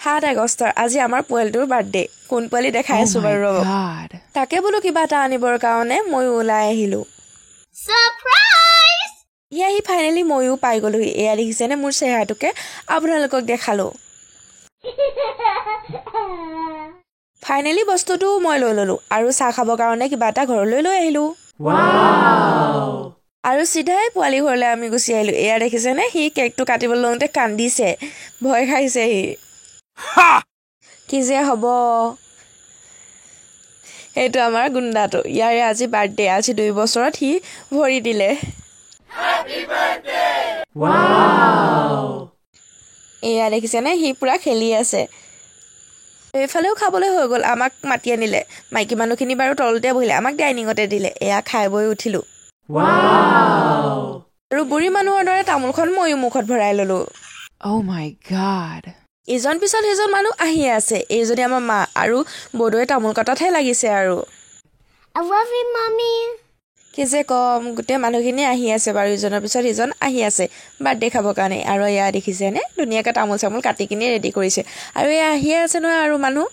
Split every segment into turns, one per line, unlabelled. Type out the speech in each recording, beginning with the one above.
7 আগষ্টৰ আজি আমাৰ পোৱালিটোৰ বাৰ্থডে। কোন পোৱালি দেখাই
Oh
আছোঁ
my
বাৰু, ৰ'ব।
God.
তাকে বোলো কিবা এটা আনিবৰ কাৰণে ময়ো ওলাই আহিলোঁ।
Surprise!
ই আহি ফাইনেলি ময়ো পাই গ'লোহি। এয়া দেখিছেনে, মোৰ চেহেৰাটোকে আপোনালোকক দেখালোঁ। ফাইনেলি বস্তুটো মই লৈ ল'লোঁ আৰু চাহ খাবৰ কাৰণে কিবা এটা ঘৰলৈ লৈ আহিলোঁ আৰু চিধাই পোৱালি ঘৰলৈ আমি গুচি আহিলোঁ। এয়া দেখিছেনে, সি কেকটো কাটিবলৈ লওঁতে কান্দিছে, ভয় খাইছে সি। কি যে হ'ব! সেইটো আমাৰ গুণ্ডাটো। ইয়াৰে আজি বাৰ্থডে। আজি 2 বছৰত সি ভৰি দিলে। এয়া দেখিছেনে, সি পূৰা খেলি আছে। এইফালেও খাবলৈ হৈ গ'ল। আমাক মাতি আনিলে। মাইকী মানুহখিনি বাৰু তলতে বহিলে, আমাক ডাইনিঙতে দিলে। এয়া খাই বৈ উঠিলোঁ আৰু বুঢ়ী মানুহৰ দৰে তামোলখন ময়ো মুখত ভৰাই ল'লোঁ।
Oh my God.
ইজন পিছত সিজন মানুহ আহিয়ে আছে। এইজনী আমাৰ মা আৰু বৌদৌৱে তামোল কটাতহে লাগিছে আৰু।
I love you, Mommy.
কি যে কম, গোটেই মানুহখিনি আহি আছে বাৰু, ইজনৰ পিছত সিজন আহি আছে বাৰ্থডে খাবৰ কাৰণে। আৰু এয়া দেখিছেনে, ধুনীয়াকৈ তামোল চামোল কাটি কিনি ৰেডি কৰিছে। আৰু এয়া আহিয়ে আছে নহয় আৰু মানুহ।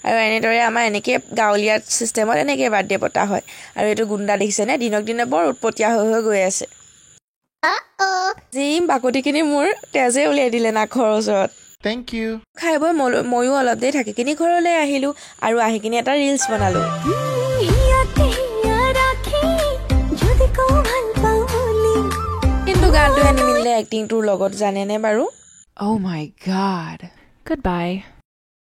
আৰু এনেদৰে আমাৰ এনেকৈ গাঁৱলীয়া ছিষ্টেমত এনেকৈ বাৰ্থডে পতা হয়। আৰু এইটো গুণ্ডা দেখিছেনে, দিনক দিনে বৰ উৎপতীয়া হৈ হৈ গৈ আছে।
Uh-oh.
যি বাকতিখিনি মোৰ তেজে উলিয়াই দিলে নাকৰ ওচৰত।
Thank you.
খাই বৈ ময়ো অলপ দেৰি থাকি কিনি ঘৰলৈ আহিলোঁ আৰু আহি কিনি এটা ৰিলচ বনালোঁ।
হিয়াতে হিয়া ৰাখি যদি কওঁ ভাল পাওঁ বুলি।
কিন্তু গানটোহে নিমিলিলে এক্টিংটোৰ লগত, জানেনে বাৰু?
Oh my God. Goodbye.